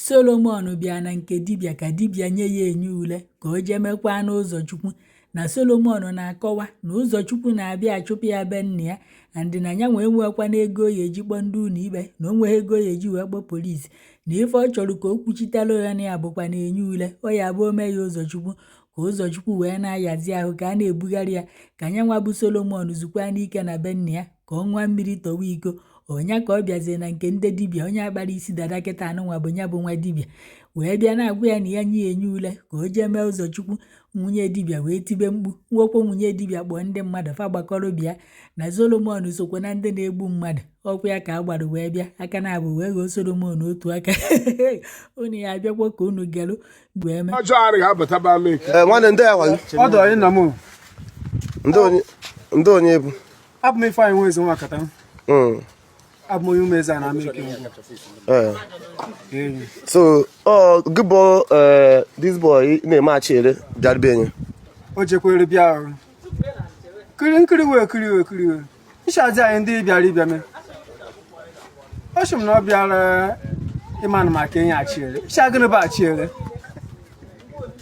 Solomon bịa na nke dibịa ka dibịa nye ya enye ule ka o jee mekwa n'Ụzọchukwu. Na Solomon na-akọwa na Ụzọchukwu na-abịa achụpụ ya be nna ya, and na ya nwee nwekwana ego ya eji kpọọ ndị ụlọ ikpe, na o nweghị ego ya eji wee kpọọ polisi, na ife ọ chọrọ ka o kwuchitara ya na ya bụkwa na enye ule ọ ya bụ ome ya Ụzọchukwu, ka Ụzọchukwu wee na-ayazi ahụ ka a na-ebugharị ya, ka nya nwa bụ Solomon zukwa n'ike na be nna ya, ka ọ ṅụọ mmiri tọwa iko. Ọnya ka ọ bịazie na nke ndị dibịa, onye akpara isi dada kịta anụnwa bụ ya bụ nwa dibịa, wee bịa na-agwa ya na ya nye ya enye ule ka o jee mee Ụzọchukwu. Nwunye dibịa wee tibe mkpu, nwekwa nwunye dibịa kpọọ ndị mmadụ fa gbakọrọ bịa, na Solomon sokwa na ndị na-egbu mmadụ. Ọkwa ya ka a gbara wee bịa aka na abụ wee ghọọ Solomon otu aka. Unu ya abịakwa ka unu gelụ wee mee. Ọjọọ arịghị abata ba Ameke. Ee, nwanne, ndị ya gwa gị. Ọ dọrọ anyị nna m. Ndị onye bụ? Abụ m Ifeanyị Nweze Nwakata. Abụ m onye Ụmụeze a na Ameke mbụ. Ee. So ọ gị bụ this boy na-eme achịrị bịara be enyi? O jekwere bịa ahụ. Kiri nkiri wee kiri wee kiri wee. Nchazi anyị ndị bịara ịbịa mee. Ọ sị m na ọ bịara ịmanụ maka enyi achịrị. Ncha gịnị bụ achịrị?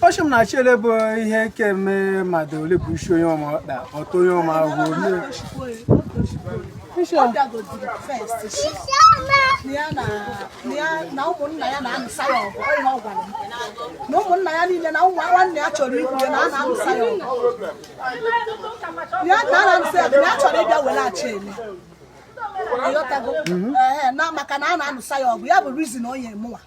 Ọ sị m na achịrị bụ ihe ke eme mmadụ ole bụ isi onye ọma ọkpa ọtọ onye ọma ahụ mee. Ncha Ọ bịagodiri first si na ya na na ya na ụmụnna ya na-anụsa ya ọgụ. Ọ ihe ọ gwara m, na ụmụnna ya niile na ụmụ nwanne ya chọrọ igbu ya, na a na-anụsa ya ọgụ, ya na a na-anụsa ya ọgụ, na ya chọrọ ịbịa were achị ele. Ịghọtago? Ee, na maka na a na-anụsa ya ọgụ, ya bụ reason onye mụnwa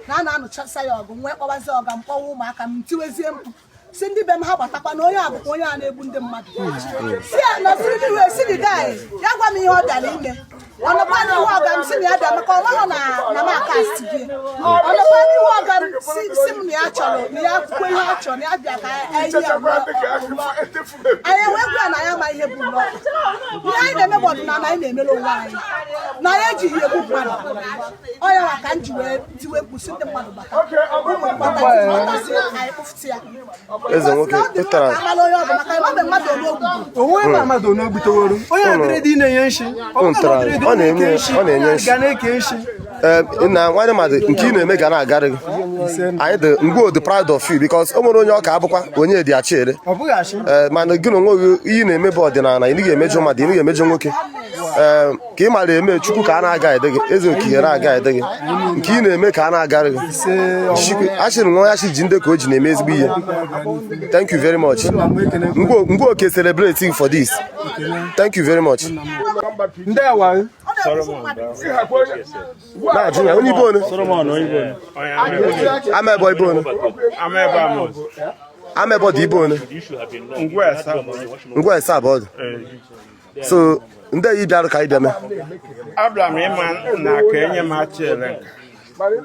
na a na-anụchasa ya ọgụ. Nwee kpọwazie ọga m, kpọwa ụmụaka m, tiwezie mkpu si ndị be m ha gbatakwa na onye a bụkwa onye a na-egbu ndị mmadụ. Si ya na siri n'ihu esi dị guy ya gwa m ihe ọ bịara ime. Ọ nọkwa n'ihu ọga m si na ya bịa maka ọ mahụ na m akast gị. Ọ nọkwa n'ihu ọga m si m na ya chọrọ na ya kwukwe ihe ọ chọrọ, na ya bịa ka anyị ya ụlọ. Anyị wee gwa ya na ya ma ihe bụ ụlọ. Ihe anyị na-eme bụ ọdịnala anyị na-emere onwe anyị, na anyị ejighị egbu mmadụ. Ọ ya nwa ka m ji wee tiwe mkpu si ndị mmadụ gbata, ụmụ gbata, gbatazie anyị kpụfụta ya. Eze nwoke, Na ọ dị mma ịtara ka amala onye ọ bụ, maka ịmabe mmadụ ole o gburu. Onwe ebe mmadụ na ogbuteworo onye adịrị dị na-enye nshi. Ọ bụrụ na Ntara, ọ dịrị dị ọ na-enye na-eke nshi, ọ na-enye nshi. Ga na-eke nshi. Ee, na nwanne mmadụ, nke ị na-eme ga na-agarị gị. Anyị dị ngwa dị proud of you because o nwere onye ọ ka abụkwa onye dị achịrị. Ọ bụghị ashị. Ee, mana gị na onwe gị, ihe ị na-eme bụ ọdịnala. Ị naghị emejọ mmadụ, ị naghị emejọ nwoke. Ee, ka ị mara eme, Chukwu ka a na-aga ede gị, eze okike na-aga ede gị. Nke ị na-eme ka a na-agarị gị. Achịrị nwa ya chi ji ndị ka o ji na-eme ezigbo ihe. Thank you very much. Ngwa oke celebrate for this. Thank you very much. Ndị awa. Ọ na-egbu mmadụ. Na-ajụ ya onye ibe one. Amebo ibe one. Amebo dị ibe one. Ngwa ese abụọ dị. So ndị yi bịara ka ị bịa mee? Abịara m ịma na ka enye m achịrị nka.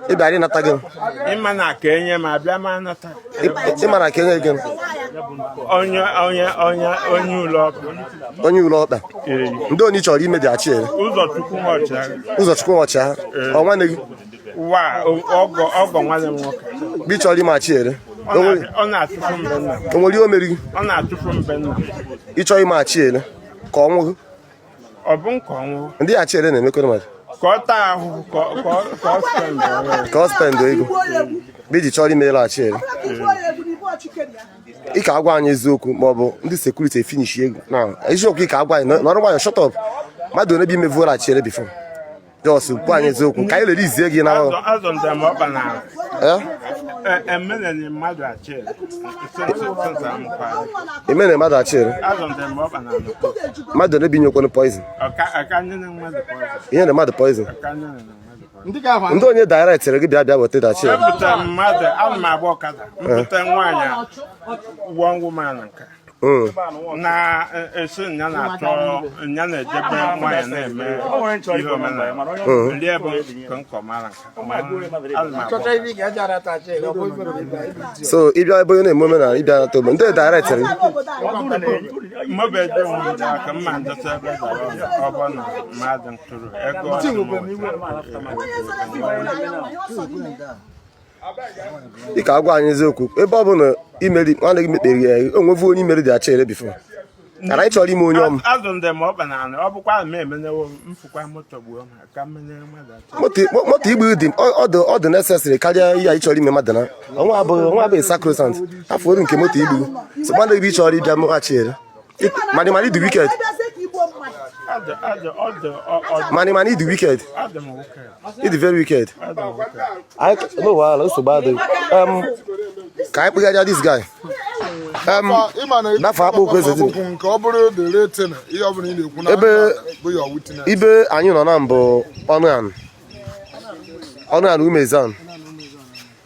Ị bịara ịnata gị? Ịma na ka enye m, abịa m anata. Ị mara ka enye gị? Onye ụlọ ọkụ. Onye ụlọ ọkpa. Ndị onye chọrọ ime dị achị ere? Ụzọ Chukwu ọchịagha. Ụzọchukwu ọchịagha, ọ nwanne gị? Wa ọgọ nwanne m nwoke. Bụ ị chọrọ ime achị ere? Ọ na-achụfu mbe nna m. O nwere ihe o meri gị? Ọ na-achụfu mbe nna m. Ị chọrọ ime achị ere ka ọ nwụghị? Ọ bụ nke ọnwụ. Ndị achị ere na-emekọrọ mmadụ? Ka ọ taa ahụhụ, ka ọ spend ego. Ka ọ spend ego. Bụ iji chọrọ ime achị ere? Ị ka agwa anyị eziokwu, ma ọ bụ ndị security finish ego na eziokwu. Ị ka agwa anyị nọrọ nwayọ, shut up. Mmadụ one bụ imevuola achị ere before? Just gwa anyị eziokwu ka anyị lere izie gị na Azụ njem ọkpa na Eh? Emere mmadụ achịrị since amụkwara. Emere mmadụ achị ere? Azụ njem ọkpa na Mmadụ one bụ inyekwanụ poison? Ọka nyere mmadụ poison. Ihe na mmadụ poison? Ọka nyere mmadụ poison. Ndị onye directịrị gị bịa bịa weta dachi ere? Mpụta mmadụ, ana m agba ọkada, mpụta nwaanyị one woman nka na-esi nya na-achọ nya na-ejebe nwaanyị na-eme ihe omenala ndị ebe nke nkọ mara nka ma ana m agba ọkada. So ịbịa ebe onye na-eme omenala, ịbịa nata ogbe ndị directịrị gị? Mmobe dị onwe m aka mma ndọta ebe dara ọnụ, ọ bụ na mmadụ tụrụ ego ọsị m wetara. Ị ka agwa anyị eziokwu, ebe ọ bụ na imeri nwanne gị mekpere ya, o nwevu onye imeri dị achị ere before? Ara anyị chọrọ ime onye ọma. Azụ ndị m ọkpa na anị, ọ bụkwa m emenewo mfụkwa moto gbuo m ka menye mmadụ achọ. Moto igbu dị ọ dị necessary karịa ihe anyị chọrọ ime mmadụ na ọnwa abụghị sacrosanct afọ oru nke moto igbu so mmadụ ebe ị chọrọ ịbịa mụghachiere mana mana ịdị wicked. Ịbịazie ka igbuo mmadụ. Ọ dị ọ dị ọ dị ọ- ọ Mana ịdị wicked. Ọ dị m nwoke. Ịdị very wicked. Ọ dị m nwoke. Anyị no wahala, nsogbu adịghị. Ka anyị kpụgharịa this guy. Ịma na N'afọ akpụ okwu eze dibịa. Okwu nke ọ bụrụ the rating, ihe ọ bụla ị na-ekwu na bụ your witness. Ibe anyị nọ na mbụ ọnụ anụ umezan,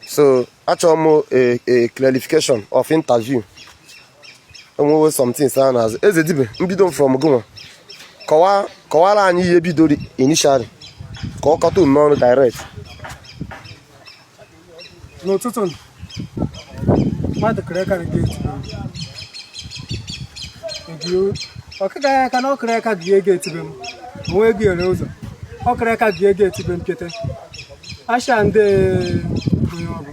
so achọrọ m a clarification of interview. Enwewe some things a na-azụ eze dibịa. Mbido m from gụnwa, kọwaa kọwara anyị ihe bidoro initially ka ọ kọta unu n'ọnụ direct. N'ụtụtụ mmadụ kere aka na gate be m. Ọkịka ya aka na ọ kere aka gie gate be m, onwe ego ere ụzọ ọ kere aka gie gate be m pịete asha ndị onye ọbụ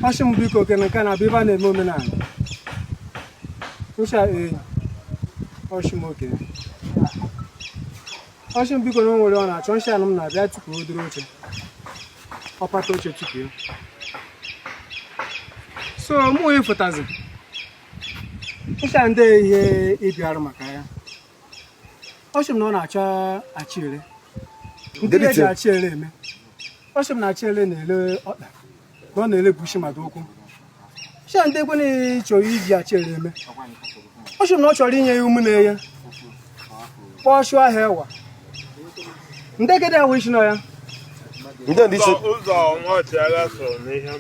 ọchị m, biko kene nke na-abụ ebe a na-eme omenala ncha. Ee, ọchị m oke ọchị m, biko, na o nwere ọ na-achọ nshi anụ m na-abịa tupu o duru oche ọpata oche tupu ya. So mụ ịfụtazi ncha ndị ihe ịbịarụ maka ya, ọchị m na ọ na-achọ achịere ndị eji Delete. Achịere eme ọchị m na achịere na-ele ọkpa na ọ na-ele bushi mmadụ ụkwụ ncha ndị ekwe na chọrọ iji achịere eme. Ọchị m na ọ chọrọ inye ya umu na-eye kpọọ ahịa ewa ndị gede ahụ isi nọ ya. Ndị ndị iche. Ụzọ nwa ọchịagha so n'ihe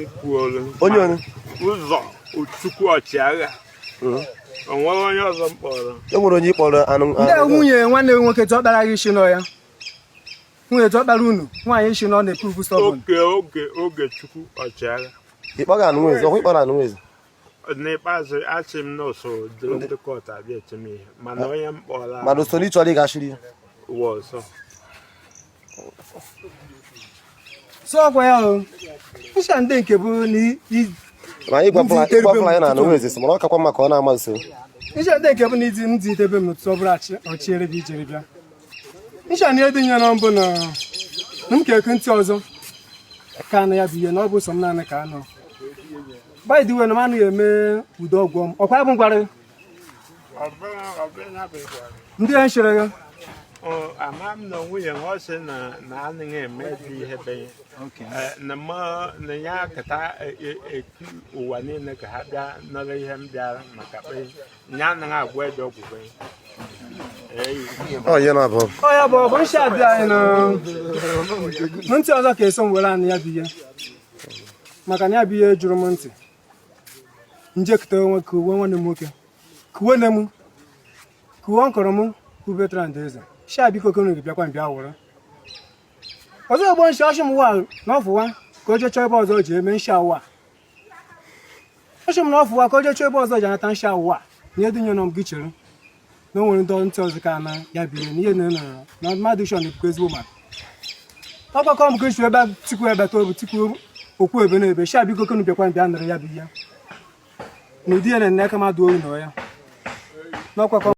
nkwuolu. Onye onye? Ụzọ Chukwu ọchịagha. O nwere onye ọzọ m kpọrọ? E nwere onye ịkpọrọ anụ? Ndị nwunye nwanne gị nwoke diọkpara gị isi nọ ya, nwunye diọkpara unu nwaanyị isi nọ na-epuvu stubborn. Oge oge oge Chukwu ọchịagha. Ịkpọghị anụ nwezi ọkwa ịkpọrọ anụ nwezi. N'ikpeazụ achị m n'usoro duru ndị court abịa eti m ihe, mana onye m kpọrọ Mana usoro ị chọrọ ịgachiri ya. Ụwa ọzọ. So ọkwa ya o ncha ndị nke bụ na Ma anyị gwapụla Ndị ịgbapụla ya na anụ nwezi sị mana ọ kakwa mma ka ọ na-ama nso. Ncha ndị nke bụ na ịdị ndị itebe m n'ụtụtụ ọ bụrụ ọchịere bụ ijere bịa ncha na edinye na mbụ na na m ka eke ntị ọzọ ka anụ ya bụ ihe na ọ bụ sọ m naanị ka anụ. By the way, na m anaghị eme udo ọgwụ m ọkwa ya bụ ngwarị. Ọ bụrụ ọ bụrụ na bụ ịgwara. Ndị ya nchere ya. Ọ, ama m na nwunye m ọ sị na na anaghị eme dị ihe be ya. Na mụ na ya kata eku ụwa niile ka ha bịa nọrọ ihe m bịara maka kpe ya anaghị agwa ede ọgwụ be ya. Ee. Ọ ihe na-abụ. Ọ ya bụ ọ bụ nshi abịa anyị na ntị ọzọ ka eso m were anụ ya bụ ihe maka na ya bụ ihe jụrụ m ntị njekụta onwe ka uwe nwanne m nwoke kuwe nne m kuwe nkọrọ m bụ Bertrand Eze shi biko kenu gị bịakwa mbịa wụrụ ọzọ ogbo nshi ọchị m wa na ọfụwa ka o jee chọọ ebe ọzọ o ji eme nshi awụwa ọchị m na ọfụwa ka o jee chọọ ebe ọzọ ji anata nshi awụwa na ihe dịnye nọ m gị chere na o nwere ndị ntị ọzọ ka na ya bụ ihe na ihe na na mmadụ shọ na-ekwukwa ezigbo mmadụ ọgbakọ m ka esi ebe tikwu ebe to tikwu okwu ebe na ebe shi biko kenu bịakwa mbịa nụrụ ya bụ ihe na ụdị ihe na nne aka mmadụ oyi nọ ya n'ọkwakọ.